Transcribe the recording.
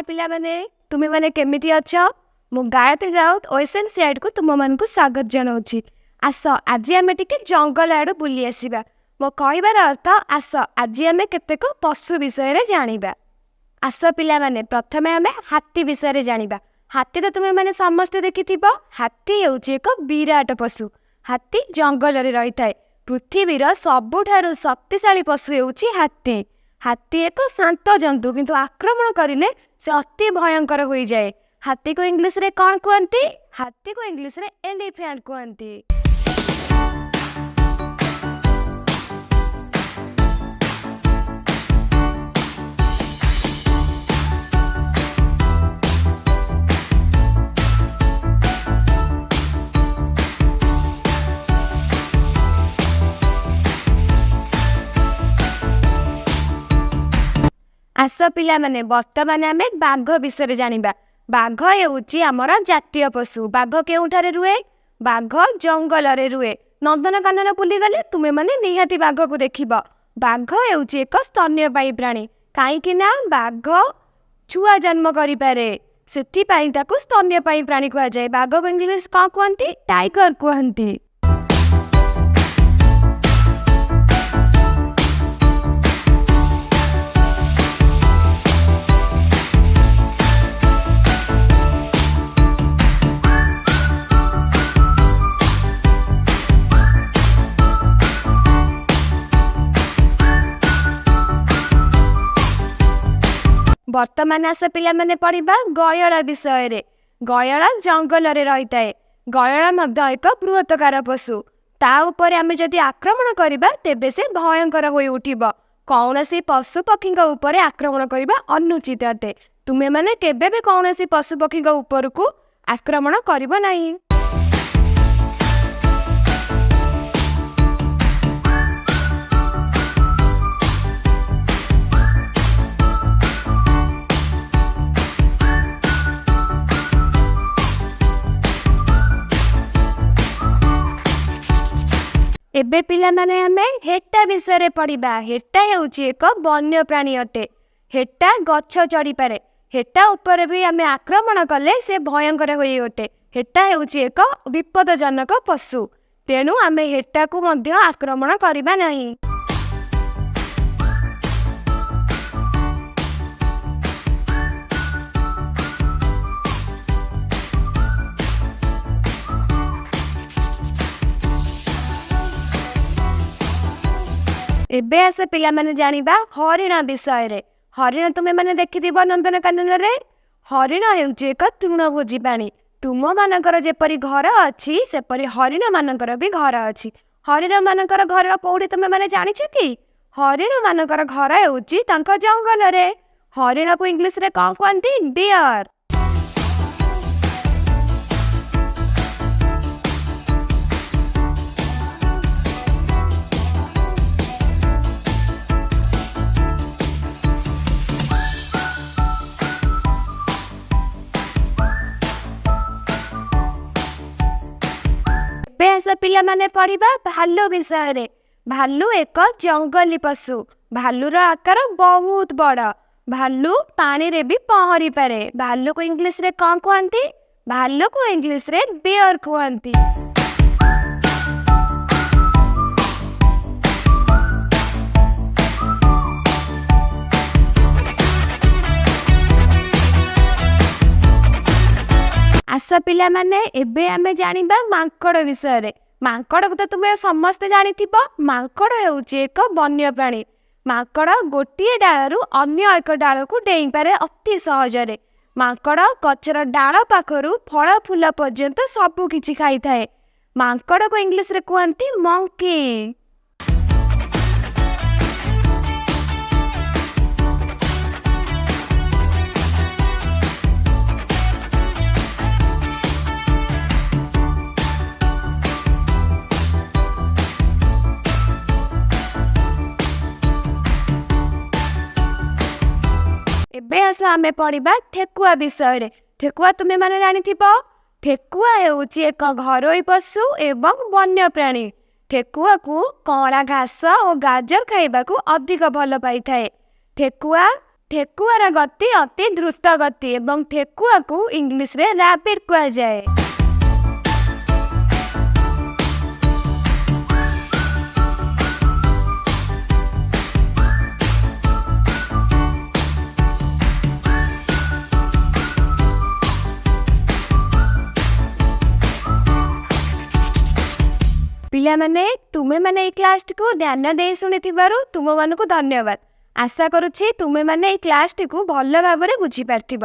ପିଲାମାନେ, ତୁମେମାନେ କେମିତି ଅଛ? ମୁଁ ଗାୟତ୍ରୀ ରାଉତ ଓଏସ୍ଏନ୍ ସିଆଇଡ଼କୁ ତୁମମାନଙ୍କୁ ସ୍ୱାଗତ ଜଣାଉଛି। ଆସ, ଆଜି ଆମେ ଟିକେ ଜଙ୍ଗଲ ଆଡ଼ୁ ବୁଲି ଆସିବା। ମୋ କହିବାର ଅର୍ଥ, ଆସ ଆଜି ଆମେ କେତେକ ପଶୁ ବିଷୟରେ ଜାଣିବା। ଆସ ପିଲାମାନେ, ପ୍ରଥମେ ଆମେ ହାତୀ ବିଷୟରେ ଜାଣିବା। ହାତୀ ତ ତୁମେମାନେ ସମସ୍ତେ ଦେଖିଥିବ। ହାତୀ ହେଉଛି ଏକ ବିରାଟ ପଶୁ। ହାତୀ ଜଙ୍ଗଲରେ ରହିଥାଏ। ପୃଥିବୀର ସବୁଠାରୁ ଶକ୍ତିଶାଳୀ ପଶୁ ହେଉଛି ହାତୀ। ହାତୀ ଏକ ଶାନ୍ତ ଜନ୍ତୁ, କିନ୍ତୁ ଆକ୍ରମଣ କରିଲେ ସେ ଅତି ଭୟଙ୍କର ହୋଇଯାଏ। ହାତୀକୁ ଇଂଲିଶରେ କ'ଣ କୁହନ୍ତି? ହାତୀକୁ ଇଂଲିଶରେ ଏଲିଫ୍ୟାଣ୍ଟ କୁହନ୍ତି। ଆସ ପିଲାମାନେ, ବର୍ତ୍ତମାନ ଆମେ ବାଘ ବିଷୟରେ ଜାଣିବା। ବାଘ ହେଉଛି ଆମର ଜାତୀୟ ପଶୁ। ବାଘ କେଉଁଠାରେ ରୁହେ? ବାଘ ଜଙ୍ଗଲରେ ରୁହେ। ନନ୍ଦନକାନନ ବୁଲିଗଲେ ତୁମେମାନେ ନିହାତି ବାଘକୁ ଦେଖିବ। ବାଘ ହେଉଛି ଏକ ସ୍ତନ୍ୟପାୟୀ ପ୍ରାଣୀ, କାହିଁକି ନା ବାଘ ଛୁଆ ଜନ୍ମ କରିପାରେ, ସେଥିପାଇଁ ତାକୁ ସ୍ତନ୍ୟପାୟୀ ପ୍ରାଣୀ କୁହାଯାଏ। ବାଘକୁ ଇଂଲିଶ କ'ଣ କୁହନ୍ତି? ଟାଇଗର କୁହନ୍ତି। ବର୍ତ୍ତମାନ ଆସ ପିଲାମାନେ, ପଢ଼ିବା ଗୟଳ ବିଷୟରେ। ଗୟଳ ଜଙ୍ଗଲରେ ରହିଥାଏ। ଗୟଳ ମଧ୍ୟ ଏକ ବୃହତ୍ତକାର ପଶୁ। ତା ଉପରେ ଆମେ ଯଦି ଆକ୍ରମଣ କରିବା, ତେବେ ସେ ଭୟଙ୍କର ହୋଇ ଉଠିବ। କୌଣସି ପଶୁ ପକ୍ଷୀଙ୍କ ଉପରେ ଆକ୍ରମଣ କରିବା ଅନୁଚିତ ଅଟେ। ତୁମେମାନେ କେବେ ବି କୌଣସି ପଶୁ ପକ୍ଷୀଙ୍କ ଉପରକୁ ଆକ୍ରମଣ କରିବ ନାହିଁ। ଏବେ ପିଲାମାନେ, ଆମେ ହେଟା ବିଷୟରେ ପଢ଼ିବା। ହେଟା ହେଉଛି ଏକ ବନ୍ୟ ପ୍ରାଣୀ ଅଟେ। ହେଟା ଗଛ ଚଢ଼ିପାରେ। ହେଟା ଉପରେ ବି ଆମେ ଆକ୍ରମଣ କଲେ ସେ ଭୟଙ୍କର ହୋଇ ଉଠେ। ହେଟା ହେଉଛି ଏକ ବିପଦଜନକ ପଶୁ, ତେଣୁ ଆମେ ହେଟାକୁ ମଧ୍ୟ ଆକ୍ରମଣ କରିବା ନାହିଁ। ଏବେ ଆସ ପିଲାମାନେ, ଜାଣିବା ହରିଣ ବିଷୟରେ। ହରିଣ ତୁମେମାନେ ଦେଖିଥିବ ନନ୍ଦନକାନନରେ। ହରିଣ ହେଉଛି ଏକ ତୃଣଭୋଜୀ ପ୍ରାଣୀ। ତୁମମାନଙ୍କର ଯେପରି ଘର ଅଛି, ସେପରି ହରିଣମାନଙ୍କର ବି ଘର ଅଛି। ହରିଣମାନଙ୍କର ଘର କୋଉଠି ତୁମେମାନେ ଜାଣିଛ କି? ହରିଣମାନଙ୍କର ଘର ହେଉଛି ତାଙ୍କ ଜଙ୍ଗଲରେ। ହରିଣକୁ ଇଂଲିଶରେ କ'ଣ କୁହନ୍ତି? ଡିଅର। ଏବେ ଆସ ପିଲାମାନେ, ପଢ଼ିବା ଭାଲୁ ବିଷୟରେ। ଭାଲୁ ଏକ ଜଙ୍ଗଲୀ ପଶୁ। ଭାଲୁର ଆକାର ବହୁତ ବଡ଼। ଭାଲୁ ପାଣିରେ ବି ପହଁରି ପାରେ। ଭାଲୁକୁ ଇଂଲିଶରେ କ'ଣ କୁହନ୍ତି? ଭାଲୁକୁ ଇଂଲିଶରେ ବିୟର କୁହନ୍ତି। ଆସ ପିଲାମାନେ, ଏବେ ଆମେ ଜାଣିବା ମାଙ୍କଡ଼ ବିଷୟରେ। ମାଙ୍କଡ଼କୁ ତ ତୁମେ ସମସ୍ତେ ଜାଣିଥିବ। ମାଙ୍କଡ଼ ହେଉଛି ଏକ ବନ୍ୟ ପ୍ରାଣୀ। ମାଙ୍କଡ଼ ଗୋଟିଏ ଡାଳରୁ ଅନ୍ୟ ଏକ ଡାଳକୁ ଡେଇଁପାରେ ଅତି ସହଜରେ। ମାଙ୍କଡ଼ ଗଛର ଡାଳ ପାଖରୁ ଫଳ ଫୁଲ ପର୍ଯ୍ୟନ୍ତ ସବୁ କିଛି ଖାଇଥାଏ। ମାଙ୍କଡ଼କୁ ଇଂଲିଶରେ କୁହନ୍ତି ମଙ୍କି। ଏବେ ଆସ ଆମେ ପଢ଼ିବା ଠେକୁଆ ବିଷୟରେ। ଠେକୁଆ ତୁମେମାନେ ଜାଣିଥିବ। ଠେକୁଆ ହେଉଛି ଏକ ଘରୋଇ ପଶୁ ଏବଂ ବନ୍ୟ ପ୍ରାଣୀ। ଠେକୁଆକୁ କଅଁଳା ଘାସ ଓ ଗାଜର ଖାଇବାକୁ ଅଧିକ ଭଲ ପାଇଥାଏ। ଠେକୁଆ ଠେକୁଆର ଗତି ଅତି ଦ୍ରୁତ ଗତି ଏବଂ ଠେକୁଆକୁ ଇଂଲିଶରେ ରାବିଟ୍ କୁହାଯାଏ। ପିଲାମାନେ, ତୁମେମାନେ ଏଇ କ୍ଲାସଟିକୁ ଧ୍ୟାନ ଦେଇ ଶୁଣିଥିବାରୁ ତୁମମାନଙ୍କୁ ଧନ୍ୟବାଦ। ଆଶା କରୁଛି ତୁମେମାନେ ଏଇ କ୍ଲାସଟିକୁ ଭଲ ଭାବରେ ବୁଝିପାରିଥିବ।